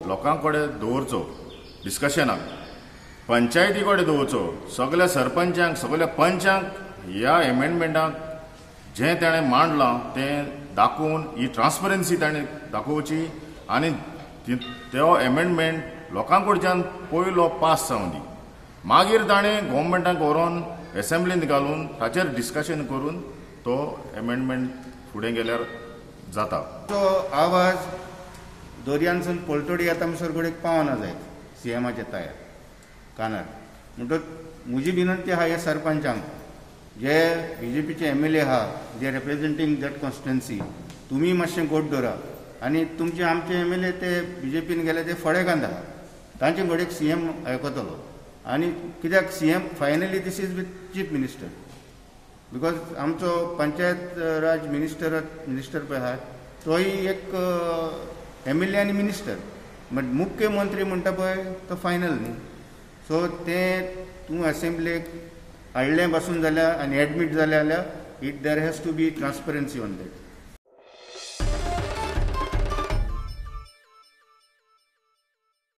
लोकां कडेन दवरचो डिस्कशनाक, पंचायती कडेन दवरचो, सगल्या सरपंचांक सगल्या पंचांक ह्या एमेंडमेंटाक जें ताणें मांडलां तें दाखोवन ही ट्रान्सपरन्सी ताणें दाखोवची आनी तो एमेंडमेंट लोकां कडच्यान पयलो पास जावं दी. मागीर ताणें गव्हर्मेंटाक व्हरोन एसेंब्लींत घालून ताचेर डिस्कशन करून तो एमेंडमेंट फुडें गेल्यार जाता. तो आवाज दर्यानसून पलतडी येता म्हणसर घडयेक पावना जायत सीएमाच्या तायार कानार. म्हणटकच म्हजी विनंती आहा ह्या सरपंचांक जे बीजेपीचे एमएलए आहा, जे रिप्रेझेंटींग that constituency, तुमी मातशें गोड दवरा आनी तुमचे आमचे एमएलए ते बीजेपीन गेले ते फळेकांत आहा, तांचे घडयेक सीएम आयकतलो. आनी कित्याक CM finally this is with chief minister, because आमचो पंचायत राज मिनिस्टर पळय आहा तोय एक एमएलए आनी मिनिस्टर, बट मुख्यमंत्री म्हणटा पळय तो फायनल न्ही. सो तें तूं असेंब्लेक हाडलें बसून जाल्यार आनी एडमीट जालें जाल्यार it there has to be transparency on that.